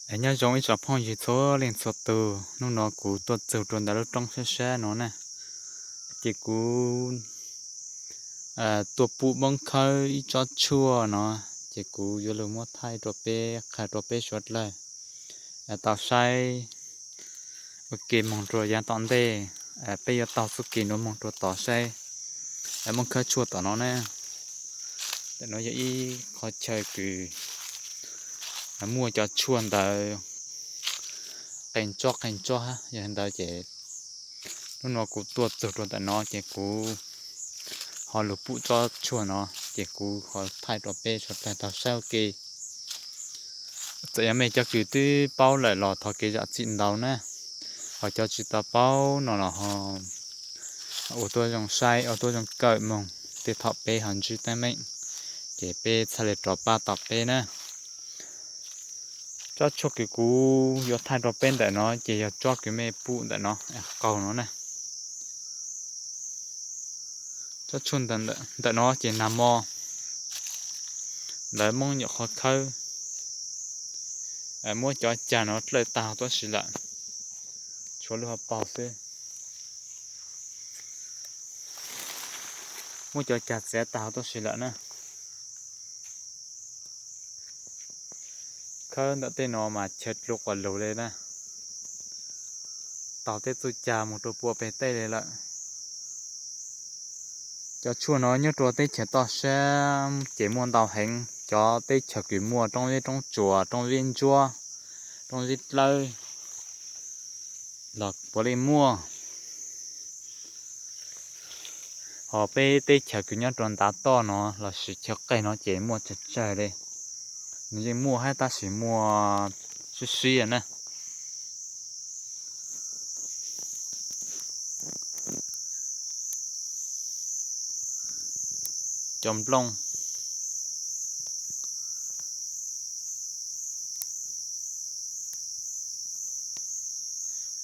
Nyob zoo ib tsoom phooj ywg txhua leej txhua tus, hnub no kuv tuaj txug rua ntawm lub roob sab sab no na, ces kuv tuaj pum moob khawb ib tsob tshuaj no, ces kuv yuav lug muab thaij rua peb, qha rua peb suav dlawg tau saib ua ke moog rua yav tom ntej. Peb yuav taug txuj kev nuav moog rua tod saib moob khawb tshuaj tom no na. Ntawm no yog ib qhov chaw kws muaj cov tshuaj ntawd qee tsob qee tsob, yog li ntawd ces hnub no kuv tuaj txug rua ntawm no ces kuv ho lug pum tsob tshuaj no, ces kuv ho thaij rua peb suav dlawg tau saib ua ke. Txawm yog mej cov kws twb paub lawm los thov kev zam txim ntau na, ho cov tsis tau paub no los ho ua tuab zoo saib, ua tuab zoo kawm moog, tej thaum peb ho ntsib teeb meem ces peb txhaj le rov pab tau peb na. Tsob tshuaj kws kuv yuav thaij rua peb ntawm no ces yog tsob kws mej pum ntawm no, qaug no na. Tsob tshuaj ntawm no ces nag mo, ntawd moob nyuam qhuav khawb, muab cov cag no dlawj tag huv tuab si lawm, tshuav lub hauv paug xwb. Muab cov cag txiav tag huv tuab si lawm na. Khawb ntawm tej no mas chaw dlua quas lug le na, taug tej txuj cag moog rua puag peg tej le lawm. Cov tshuaj no nyob rua teb chaws toj sab ces muaj ntau heev, cov teb chaws kws muaj roob zeb roob tsuas, roob zeb ntsuab, roob zeb dlawb los puav leej muaj. Ho peb teb chaws kws nyob rua ntav toj no lossis chaw qeg no ces muaj tsawg tsawg le. Nws yeej muaj hab tab sis muaj sib sib na. Cov nplooj.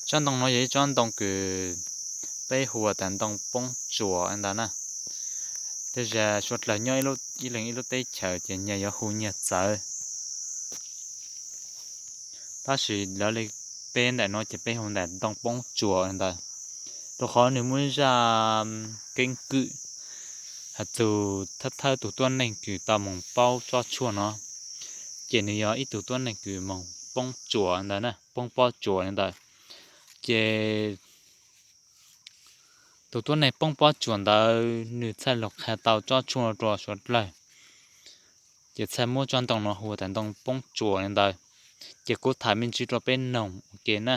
Tsob ntoo no yog ib tsob ntoo kws peb hu tas ntoo poob tsuas ntag na. Tej zag suav dlawg nyob ib leeg ib lub teb chaws ces nyias yuav hu nyias txawv. Tab sis lawv li peb ntawm no ces peb hu tas ntoo poob tsuas ntawd, rau qhov nws muaj zaj keeb kwm has txug thawj thawj tug tuab neeg kws tau moog paub tsob tshuaj no, ces nws yog ib tug tuab neeg kws moog poob tsuas ntawd na, poob pob tsuas ntawd. Ces tus tuab neeg poob pob tsuas ntawd nws txhaj lug qha tau tsob tshuaj rua suav dlawg, ces txhaj muab tsob ntoo no hu tas ntoo poob tsuas ntawd. Ces kuv tham me ntsis rua peb noog ua ke na.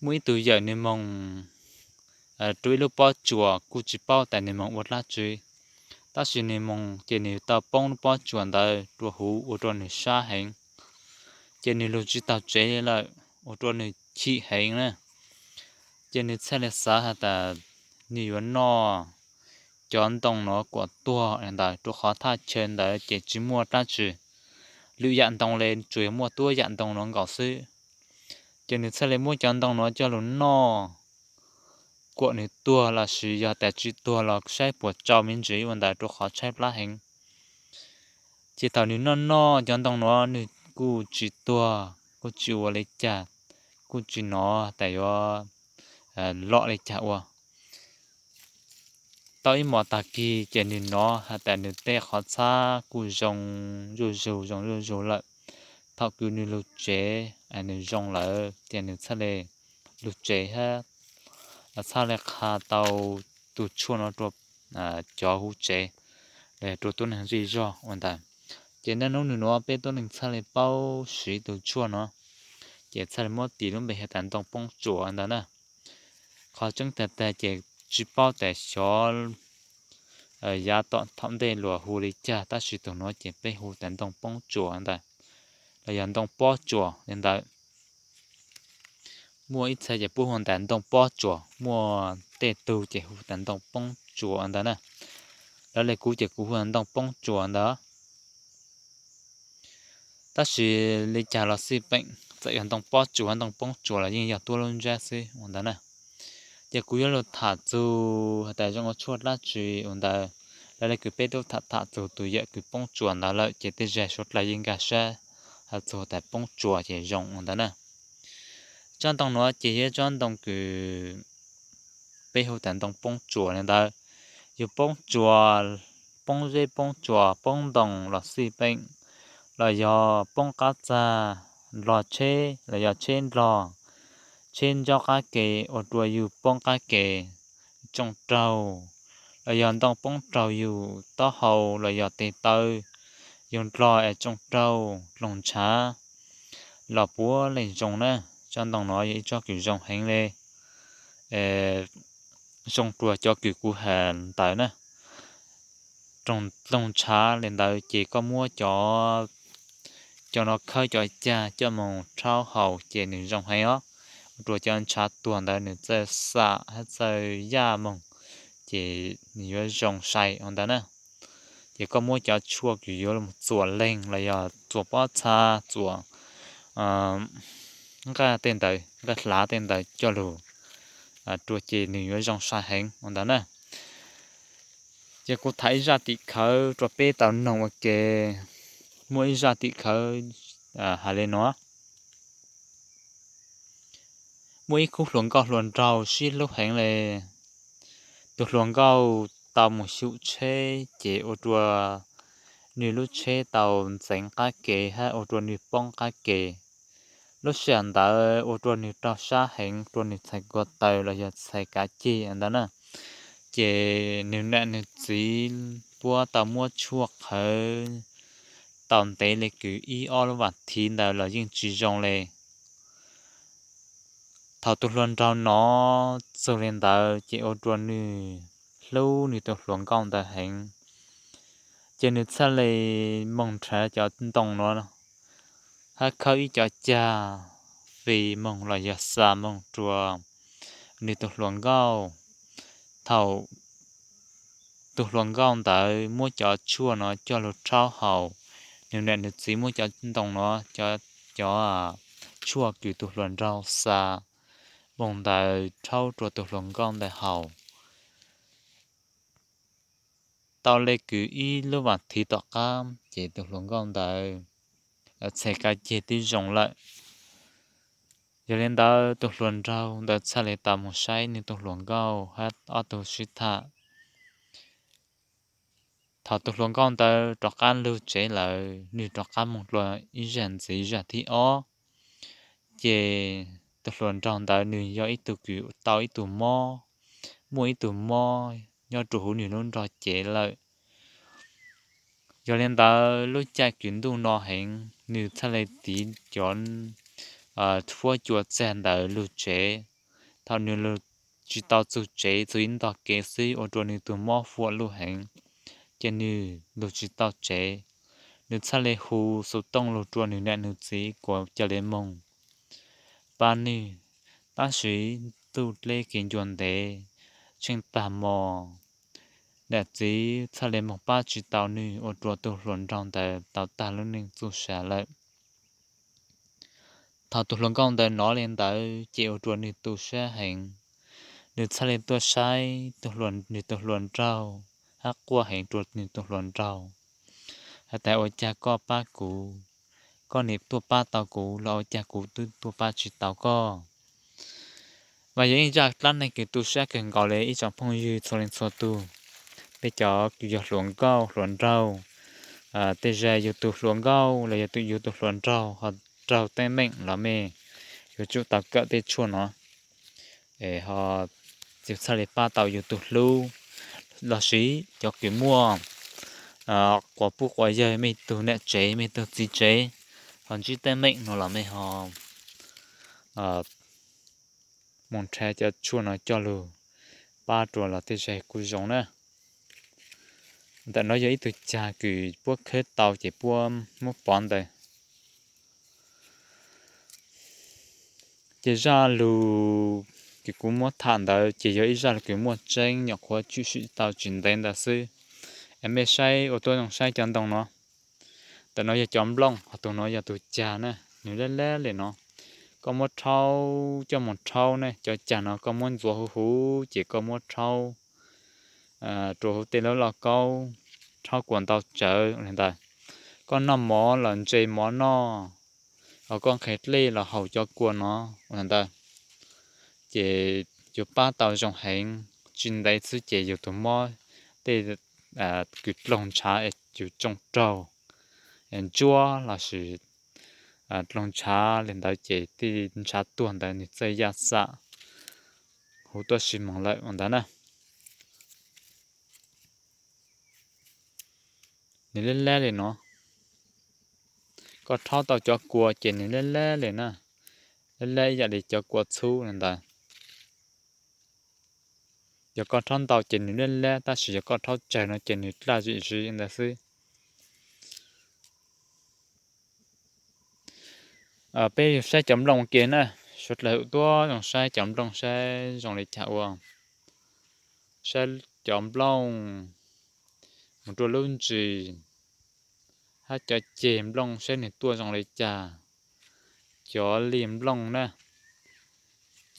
Muaj ib tug yawm nws moog rua ib lub pob tsuas, kuj tsis paub tas nws moog ua dlaab tsi, tab sis nws moog ces nws tau poob lub pob tsuas ntawd rua huv ua rua nws sab heev, ces nws lug tsis taug tsev lawm ua rua nws chim heev na. Ces nws txhaj le xav has tas nws yuav noj cov ntoo no kuam tuag ntawd, rua qhov thaj chaw ntawd ces tsis muaj dlaab tsi, lwm yam ntoo le tsuas yog muaj tuab yam ntoo no nkaus xwb. Ces nws txhaj le muab cov ntoo no coj lug noj kuam nws tuag lossis yog tas tsis tuag los saib puas tsau me ntsis ua ntawd rua qhov tshaib plab heev. Ces thaum nws noj noj cov ntoo no nws kuj tsis tuag, kuj tsis ua li cas, kuj tsis hnov tas yuav lom li cas ua. Tau ib hmos tag kis ces nws hnov has tas nws tej qhov txhab kuj zoo zuj zug, zoo zuj zug lawm. Thaum kws nws lug tsev nws zoo lawm ces nws txhaj le lug tsev hab txhaj le qha tau tus tshuaj no rua cov huv tsev los yog rua tuab neeg zej zog ua ntawd. Ces niaj hnub nws nuav peb tuab neeg txhaj le paub siv tus tshuaj no, ces txhaj le muab tis lub npe has tas ntoo poob tsuas ntawd na. Qhov tseeb tag tag ces tsis paub tas xyov yav tom thaum ntej luag hu li cas, tab sis tus nuav ces peb hu tas ntoo poob tsuas ntawd los yog ntoo pob tsuas li ntawd. Muaj ib txha ces puab hu tas ntoo pob tsuas, muaj tej tug ces hu tas ntoo poob tsuas ntawd na. Lawv le kuv ces kuv hu tas ntoo poob tsuas ntawd. Tab sis li cas los xij peem, txawm yog ntoo pob tsuas, ntoo poob tsuas los yeej yog tuab lub ntsab xwb ua ntawd na. Ces kuv yuav lug tham txug has tas zoo ua tshuaj dlaab tsi ua ntawd. Lawv le kws peb tub tham tham txug tus yawm kws poob tsuas ntawd lawm ces tej zag suav dlawg yeej nkag sab Ho txug tas poob tsuas ces zoo ua ntawd na. Tsob ntoo nuav ces yog tsob ntoo kws peb hu tas ntoo poob tsuas li ntawd. Yug poob tsuas, poob zeb poob tsuas, poob ntoo los xij peem, los yog poob qab txag, nrog tsheb los yog tsheb nrog, tsheb ntsob qab ke ua rua yug poob qab ke, tsoo raug, los yog ntoo poob raug yug taub hau los yog tes taw, yug nrog es tsoo raug dloog ntshav, los puav leej zoo na. Tsob ntoo nuav yog ib tsob kws zoo heev le, zoo dua cov kws kuv has ntawd na. Dloog ntshav li ntawd ces koj muab cov, cov no khawb cov cag coj moog rhaub haus ces nwg zoo heev os. Ua rua cov ntshav tuag ntawd nwg txawj xam hab txawj yaj moog, ces nwg yuav zoo sai ua ntawd na. Ces koj muab cov tshuaj kws yuav txuas leeg los yog txuas pob txha, txuas nqaj tej ntawd, nqaj hlav tej ntawd coj lug rua ces nwg yuav zoo sai heev ua ntawd na. Ces kuv tham ib zaj tim khawv rua peb tau noog ua ke. Muaj ib zaj tim khawv has le nuav. Muaj ib khub hluas nkauj hluas nraug sib hlub heev le. Tug hluas nkauj tau moog xyum tsheb ces ua rua nwg lub tsheb tau ntxeev qab ke hab ua rua nwg poob qab ke. Lub sij hawm ntawd ua rua nwg raug sab heev, rua nwg txhais ko taw los yog txhais kav ceg ntawd na. Ces nwg nam nwg txiv puab tau muab tshuaj qhawv tau ntev le kws ib ob lub vas thiv ntawd los yeej tsis zoo le. Thaum tug hluas nraug nov txug le ntawd ces ua rua nwg hlub nwg tug hluas nkauj ntawd heev. Ces nwg txhaj le moog nrhav cov ntoo nuav hab khawb ib cov cag fis moog los yog xa moog rua nwg tug hluas nkauj. Thaum tug hluas nkauj ntawd muab cov tshuaj nuav coj lug rhaub haus, nwg nam nwg txiv muab cov ntoo nuav, cov, cov tshuaj kws tug hluas nraug xa moog ntawd rhaub rua tug hluas nkauj ntawd haus. Tau le kws ib lub vas thiv tom qab ces tug hluas nkauj ntawd txhais kav ceg twb zoo lawm. Yog le ntawd tug hluas nraug ntawd txhaj le tau moog saib nwg tug hluas nkauj hab ob tug sib tham. Thaum tug hluas nkauj ntawd rov qab lug tsev lawm, nwg rov qab moog dlua ib zag ntxiv zag thib ob, ces tug hluas nraug ntawd nwg yog ib tug kws tau ib tug mob, muaj ib tug mob nyob rua huv nwg lub nrog cev lawm. Yog le ntawd lub caij kws ntuj no heev, nwg txhaj le tiv cov huab cua txag ntawd lug tsev. Thaum nwg lug tsis tau txug tsev, txug ib ntog kev xwb ua rua nwg tug mob huam luj heev, ces nwg lug tsis tau tsev. Nwg txhaj le hu xuv tooj lug rua nwg nam nwg txiv kuas ca le moog pab nwg. Tab sis ntuj dleb kev ncua ntev, tsheej tag mo, nam txiv txhaj le moog pab tsis tau nwg ua rua tug hluas nraug ntawd tau tag lub neej txuj sa lawm. Thaum tug hluas nkauj ntawd nov le ntawd ces ua rua nwg tu sab heev. Nwg txhaj le tuaj saib nwg tug hluas nraug hab quaj heev rua nwg tug hluas nraug has tas, ua caag koj pab kuv, koj nim tuaj pab tau kuv los ua caag kuv twb tuaj pab tsis tau koj. Mas yog ib zaj dlaab neeg kws tu sab kawg nkaus le ib tsoom phooj ywg txhua leej txhua tug. Peb cov kws yog hluas nkauj hluas nraug, tej zag yug tug hluas nkauj los yog yug tug hluas nraug ho raug teeb meem los mej yuav tsum tau kawm tej tshuaj no, ho txhaj le pab tau yug tug hlub. Lossis cov kws muaj quas puj quas yawg, mej tug nam tsev mej tug txiv tsev ho ntsib teeb meem no los mej ho moog nrhav cov tshuaj no coj lug pab rua los tej zag kuj zoo na. Ntawm no yog ib tug cag kws puab khawb tau ces puab muab pov ntawd. Ces zaj lug kws kuv muab tham ntawd ces yog ib zaj lug kws muaj tseeb nyuam qhuav tshwm sim tau tsis ntev ntawd xwb. Es mej saib ua tuab zoo saib cov ntoo no. Ntawm no yog cov nplooj, ho tug no yog tug cag na, nwg lab lab le no. Koj muab rhaub, coj moog rhaub ne, cov cag no koj muab ntxuav huv huv ces koj muab rhaub rua huv tej lub lauj kaub, rhaub kuas ntau tsawv le ntawd. Koj noj mov los ntse mov noj, Ho koj nqhis dlej los haus cov kua no ua ntawd, ces yuav pab tau zoo heev. Tsis ntev xwb ces yus tus mob tej kws dloog ntshav es yus tsoo raug ntsuab lossis dloog ntshav li ntawd ces tej ntshav tuag ntawd nws txawj yaj xam huv tuab si moog lawm ua ntawd na. Nws leb leb li no, koj rhaub tau cov kua ces nws leb leb li na, leb leb ib yam li cov kua txhub li ntawd. Yog koj rhaub ntau ces nws leb leb, tab sis yog koj rhaub tsawg no ces nws dlaj zim zim ntawd xwb. Peb saib cov nplooj ua ke na, suav dlawg tuab zoo saib cov nplooj saib zoo li cas ua. Saib cov nplooj mus rua lub ntsis, hab cov ceg nplooj saib nws tuaj zoo li cas. Cov lig nplooj na,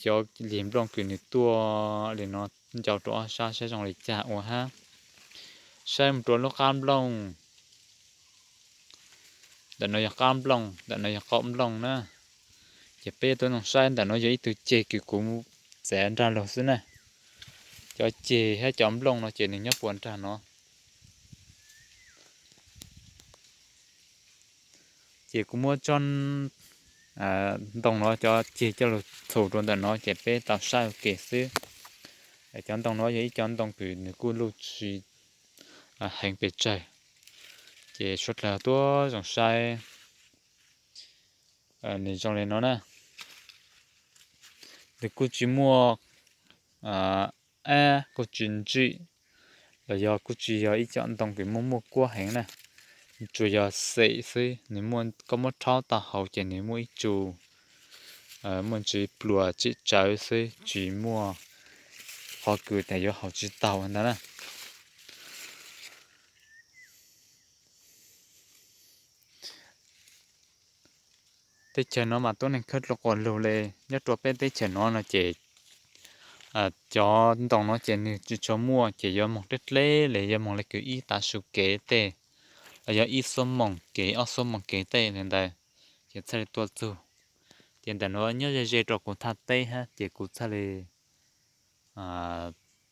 cov lig nplooj kws nws tuaj li no ncau rau ob sab saib zoo li cas ua hab. Saib mus rua lub qab nplooj, ntawm no yog qab nplooj, ntawm no yog qaum nplooj na. Ces peb tuaj noog saib, ntawm no yog ib tug ceg kws kuv txav nrag lug xwb na. Cov ceg hab cov nplooj no ces nws nyob puas nrag no. Ces kuv muab tsob ntoo no cov ceg coj lug txhum rua ntawm no ces peb tau saib ua ke xwb. Cov ntoo no yog ib cov ntoo kws nws kuj luj tsis heev pes tsawg, ces suav dlawg tuab zoo saib. Nws zoo li no na, nws kuj tsis muaj ab, kuj tsis ntsij, los yog kuj tsis yog ib cov ntoo kws muaj muaj kuab heev na, tsuas yog xem xwb. Nws muaj, koj muab rhaub tau hauv ces nws muaj ib tsu, muaj ntsis pluas tsem tsawv xwb, tsis muaj qhov kws tas yuav haus tsis taus ntawd na. Teb chaws no mas tuab neeg khawb dlua quas lug le. Nyob rua peb teb chaws no no ces cov ntoo no ces nws tsis tshua muaj, ces yuav moog dleb dleb le, yuav moog le kws ib tav su kev tej, los yog ib xuab moos kev ob xuab moos kev tej li ntawd, ces txhaj le tuaj txug. Ces ntawm no nyob ze ze rua kuv thaj teb hab, ces kuv txhaj le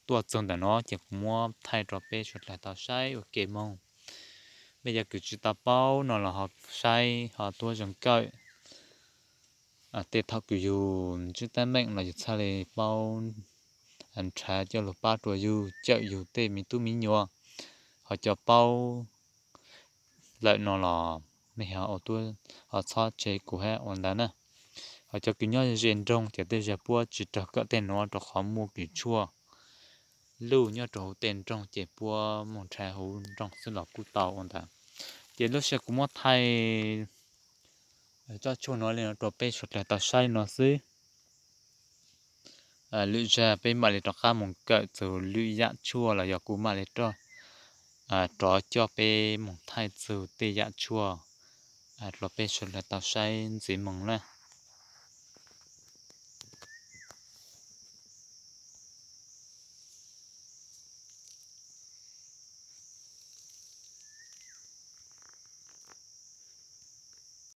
tuaj txug ntawm no ces kuv muab thaij rua peb suav dlawg tau saib ua ke moog. Mej cov kws tsis tau paub no los ho saib ho tuab zoo kawg. Tej thaum kws yug ntsib teeb meem los yug txhaj le paub nrhav coj lug pab rua yug, cawm yug tej me tub me nyuam. Ho cov paub lawm no los mej ho ua tuab, ho txhob tseg kuv hab ua ntawd na. Ho cov kws nyob ze nroog ces tej zag puab tsis raug kawm tej nuav rua qhov muaj kws tshuaj luj nyob rua huv tej nroog ces puab moog nrhav huv nroog xwb los kuj tau ua ntawd. Ces lub sij hawm kuv muab thaij tsob tshuaj nuav le no rua peb suav dlawg tau saib no xwb. Lwm zag peb mam le rov qab moog kawm txug lwm yam tshuaj los yog kuv mam le rov coj peb moog thaij txug tej yam tshuaj rua peb suav dlawg tau saib ntxiv moog na.